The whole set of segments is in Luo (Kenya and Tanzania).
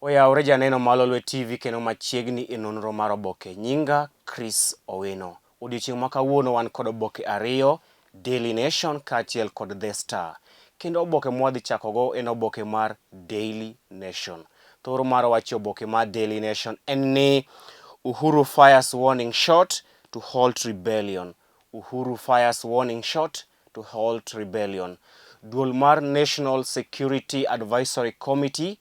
Oyawore janeno mar Lolwe TV kendo machiegni e nonro mar oboke. Nyinga Chris Owino. Odiochieng' ma kawuono wan kod oboke ariyo, Daily Nation kaachiel kod The Star. Kendo oboke mwadhi chakogo en oboke mar Daily Nation. Thoro mar wach e oboke mar Daily Nation en ni Uhuru fires warning shot to halt rebellion. Uhuru fires warning shot to halt rebellion. Duol mar National Security Advisory Committee,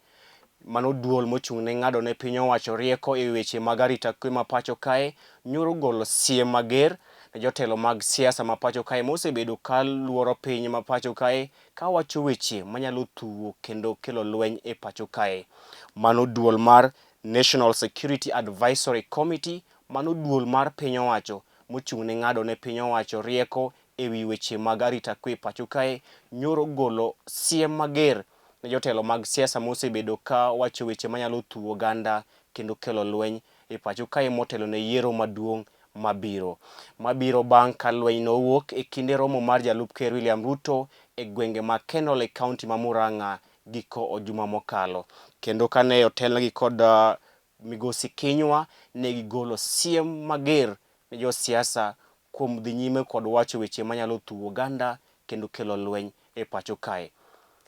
mano duol mochung' ne ng'ado ne piny owacho rieko e weche mag arita kwe ma pacho kae, nyoro golo siem mager ne jotelo mag siasa ma pacho kae mosebedo ka luoro piny ma pacho kae ka wacho weche manyalo thuwo kendo kelo lweny e pacho kae. Mano duol mar National Security Advisory Committee, mano duol mar piny owacho mochung' ne ng'ado ne piny owacho rieko e wi weche mag arita kwe pacho kae nyoro golo siem mager ne jotelo mag siasa mosebedo ka wacho weche manyalo thuwo oganda kendo kelo lweny e pacho kae motelo ne yiero maduong' mabiro. Mabiro bang' ka lweny nowuok e kinde romo mar jalup ker William Ruto e gwenge ma Kenol e kaunti ma Murang'a giko juma mokalo. Kendo kane otelnegi kod Migosi Kinyua ne gigolo siem mager ne josiasa kuom dhi nyime kod wacho weche manyalo thuwo oganda kendo kelo lweny e pacho kae.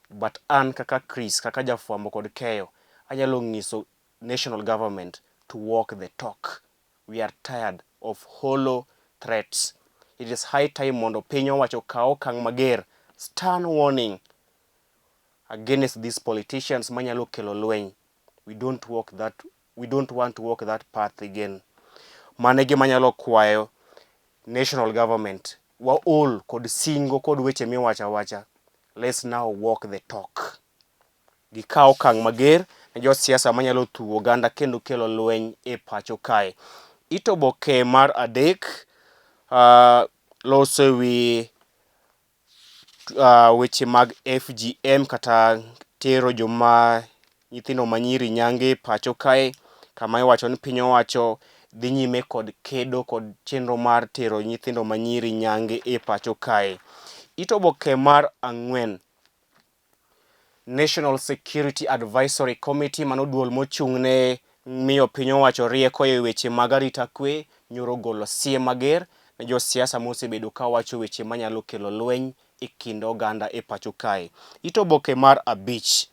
But an kaka Chris, kaka jafwambo kod keyo, anyalo nyiso national government to walk the talk. We are tired of hollow threats. It is high time mondo piny owacho okaw okang' mager, stern warning against these politicians manyalo kelo lweny. We don't want to walk that path again. Mano e gima anyalo kwayo national government. Waol kod singo kod weche miwacho awacha. Let's now walk the talk. Gikaw okang' mager ne josiasa manyalo thuwo oganda kendo kelo lweny e pacho kae. It oboke mar adek loso e wi weche mag FGM kata tero joma nyithindo manyiri nyange e pacho kae kama iwacho ni piny owacho dhi nyime kod kedo kod chenro mar tero nyithindo manyiri nyange e pacho kae. It oboke mar ang'wen National Security Advisory Committee mano duol mochung' ne miyo piny owacho rieko e weche mag arita kwe nyoro golo siem mager ne josiasa mosebedo ka wacho weche manyalo kelo lweny e kind oganda e pacho kae. It oboke mar abich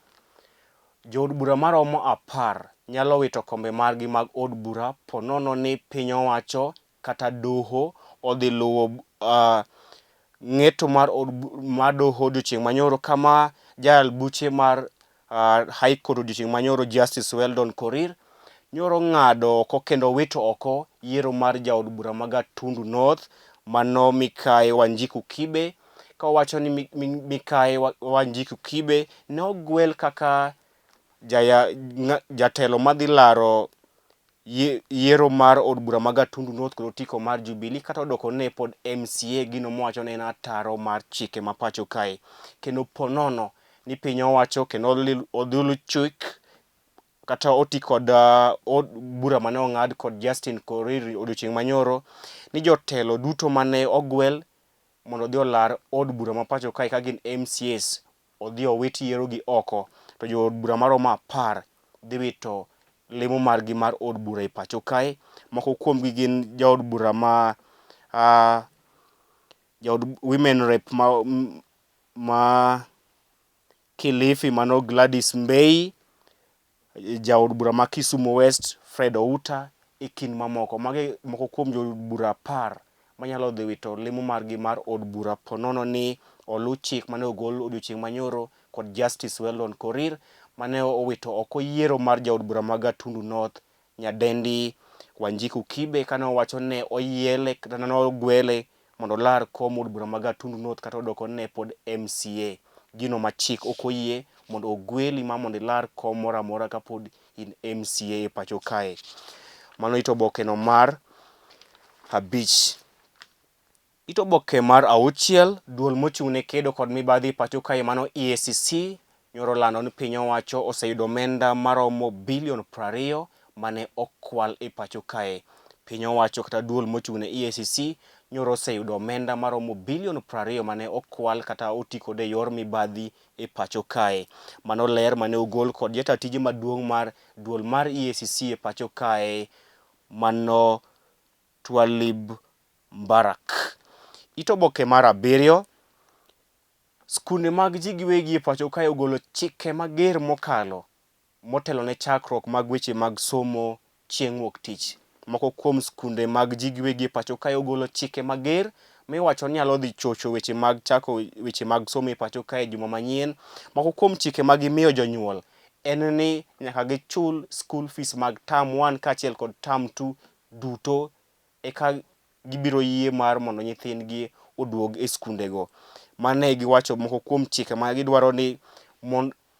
Jood bura maromo 10 nyalo wito kombe margi mag od bura ponono ni piny owacho kata doho odhi luwo ng'eto mar od mar doho odiochieng' manyoro kama jayal buche mar High Court odiochieng' manyoro Justice Weldon Korir nyoro ng'ado oko kendo wito oko yiero mar jaod bura ma Gatundu North mano Mikayi Wanjiku Kibe ka owacho ni Mikayi Wanjiku Kibe ne ogwel kaka jatelo madhi laro yiero mar od bura ma Gatundu North kod otiko mar Jubilee kata odoko ne pod MCA gino mowacho ni en ataro mar chike ma pacho kae kendo ponono ni piny owacho kendo odhul chik kata oti kod bura mane ong'ad kod Justin Korir odiochieng' manyoro ni jotelo duto mane ogwel mondo odhi olar od bura ma pacho kae ka gin MCAs odhi owit yierogi oko to jood bura maromo 10 dhi wito lemo margi mar od bura e pacho kae. Moko kuomgi gin jaod bura ma jaod women rep ma Kilifi mano Gladys Mbei, jaod bura ma Kisumu West Fred Outa e kind mamoko. Magi moko kuom jood bura 10 manyalo dhi wito lemo margi mar od bura ponono ni oluw chik mane ogol odiochieng' manyoro kod Justice Weldon Korir mane owito oko yiero mar jaod bura ma Gatundu North Nyadendi Wanjiku Kibe kane owacho ne oyiele kata ne ogwele mondo olar kom od bura ma Gatundu North kata odoko ne pod MCA. Gino ma chik ok oyie mondo ogweli ma mondo ilar kom moro amora kapod in MCA e pacho kae. Mano it oboke no mar abich. It oboke mar auchiel, duol mochung' ne kedo kod mibadhi e pacho kae mano EACC nyoro lando ni piny owacho oseyudo omenda maromo bilion 20 mane okwal e pacho kae. Piny owacho kata duol mochung' ne EACC nyoro oseyudo omenda maromo bilion 20 mane okwal kata oti kode e yor mibadhi e pacho kae. Mano ler mane ogol kod jata tije maduong' mar duol mar EACC e pacho kae mano Twalib Mbarak. It oboke mar abiriyo, skunde mag ji giwegi e pacho kae ogolo chike mager mokalo motelo ne chakruok mag weche mag somo chieng' wuok tich. Moko kuom skunde mag ji giwegi e pacho kae ogolo chike mager miwacho ni nyalo dhi chocho weche mag chako weche mag somo e pacho kae juma manyien. Moko kuom chike ma gimiyo jonyuol en ni nyaka gichul school fees mag term 1 kaachiel kod term 2 duto eka gibiro yie mar mondo nyithindgi oduog e skundego. Mano e giwacho moko kuom chike ma gidwaro ni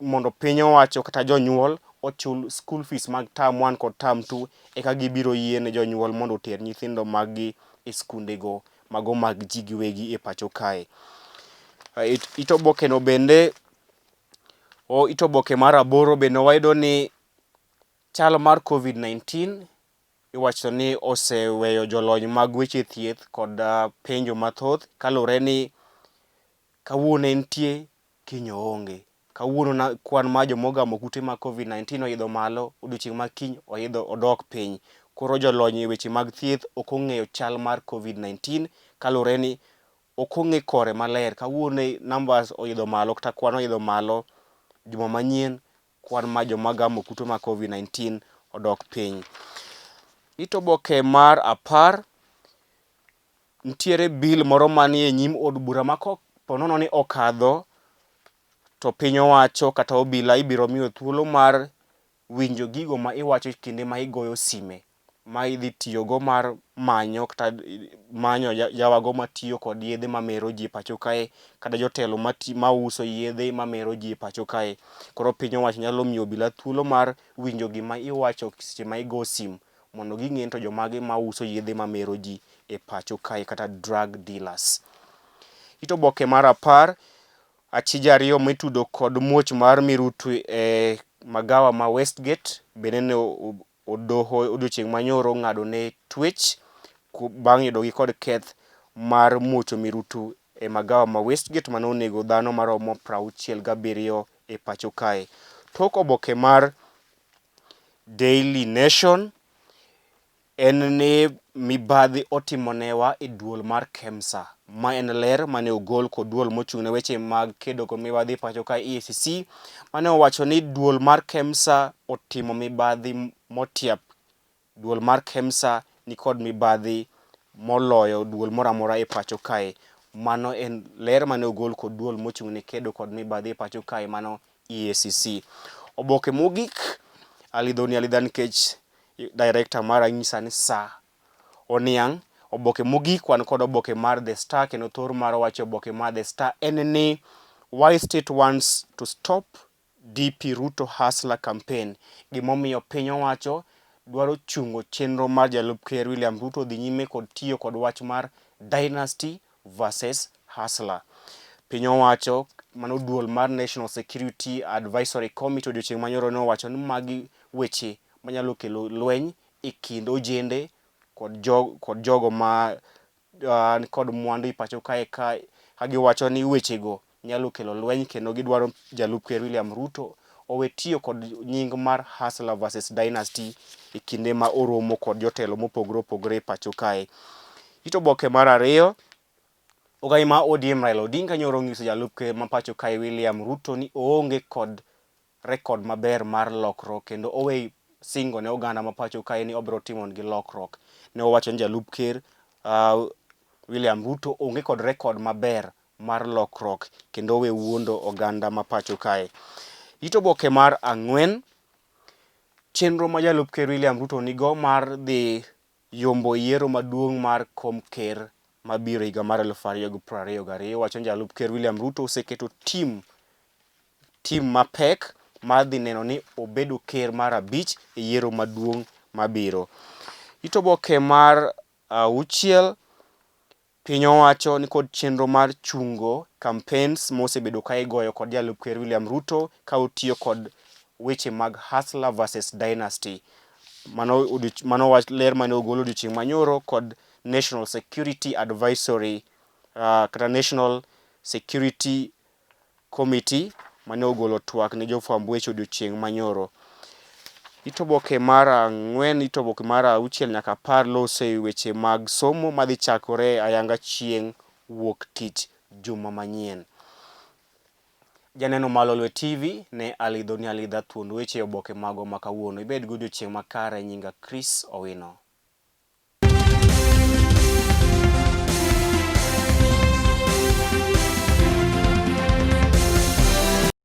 mondo piny owacho kata jonyuol ochul school fees mag term 1 kod term 2 eka gibiro yie ne jonyuol mondo oter nyithindo maggi e skundego mago mag ji giwegi e pacho kae. It obokeno bende, it oboke mar aboro bende wayudo ni chal mar Covid-19 iwacho ni oseweyo jolony mag weche thieth kod penjo mathoth kaluwore ni kawuono entie kiny oonge. Kawuono na kwan mar joma ogamo kute mag Covid-19 oidho malo, odiochieng' ma kiny oidho odok piny. Koro jolony e weche mag thieth ok ong'eyo chal mar Covid-19 kaluwore ni ok ong'e kore maler. Kawuono numbers oidho malo kata kwan oidho malo, juma manyien kwan mar joma gamo kute mag Covid-19 odok piny. It oboke mar apar, nitiere bill moro manie nyim od bura ma kopo nono ni okadho to piny owacho kata obila ibiro miyo thuolo mar winjo gigo ma iwacho kinde ma igoyo sime ma idhi tiyogo mar manyo kata manyo jawago matiyo kod yedhe mamero ji e pacho kae kata jotelo mauso yedhe mamero ji e pacho kae. Koro piny owacho nyalo miyo obila thuolo mar winjo gima iwacho seche ma igo sim mondo ging'e ni to jomage mauso yedhe mamero ji e pacho kae kata drug dealers. It oboke mar apar, achije ariyo mitudo kod muoch mar mirutu e magawa ma Westgate bende ne odoho odiochieng' manyoro ong'ado ne twech bang' yudogi kod keth mar muocho mirutu e magawa ma Westgate mane onego dhano maromo 67 e pacho kae. Tok oboke mar Daily Nation en ni mibadhi otimonewa e duol mar KEMSA. Ma en ler mane ogol kod duol mochung' ne weche mag kedo kod mibadhi e pacho ka EACC mane owacho ni duol mar KEMSA otimo mibadhi motiap. Duol mar KEMSA nikod mibadhi moloyo duol moro amora e pacho kae. Mano en ler mane ogol kod duol mochung' ne kedo kod mibadhi e pacho kae mano EACC. Oboke mogik alidhoni alidha nikech director mara nyisa ni saa oniang'. Oboke mogik wan kod oboke mar The Star kendo thor mar wacho oboke mar The Star en ni why state wants to stop DP Ruto Hustler campaign. Gimomiyo piny owacho dwaro chungo chenro mar jalup ker William Ruto dhi nyime kod tiyo kod wach mar dynasty versus hustler. Piny owacho mano duol mar National Security Advisory Committee odiochieng' manyoro ne owacho ni magi weche manyalo kelo lweny e kind ojende kod kod jogo ma kod mwandu e pacho kae ka giwacho ni wechego nyalo kelo lweny kendo gidwaro jalup ker William Ruto owe tiyo kod nying mar Hustler versus Dynasty e kinde ma oromo kod jotelo mopogore opogore e pacho kae. It oboke mar ariyo, ogai ma ODM Raila Odinga nyoro onyiso jalup ker ma pacho kae William Ruto ni oonge kod rekod maber mar lokruok kendo owe singo ne oganda ma pacho kae ni obiro timo negi lokruok. Ne owacho ni jalup ker William Ruto onge kod rekod maber mar lokruok kendo owe wuondo oganda ma pacho kae. It oboke mar ang'wen, chenro ma jalup ker William Ruto nigo mar dhi yombo yiero maduong' mar kom ker mabiro higa mar 2022 wacho ni jalup ker William Ruto oseketo tim tim mapek mar dhi neno ni obedo ker mar abich e yiero maduong' mabiro. It oboke mar auchiel, piny owacho nikod chenro mar chungo campaigns mosebedo ka igoyo kod jalup ker William Ruto ka otiyo kod weche mag Hustler versus Dynasty. Mano, mano wach ler mane ogol odiochieng' manyoro kod National Security Advisory kata National Security Committee mane ogolo twak ne jofwamb weche odiochieng' manyoro. It oboke mar ang'wen, it oboke mar auchiel nyaka apar loso e weche mag somo madhi chakore ayanga chieng' wuok tich juma manyien. Janeno ma Lolwe TV ne alidhoni alidha thuond weche e oboke magwa ma kawuono. Ibed gi odiochieng' makare nyinga Chris Owino.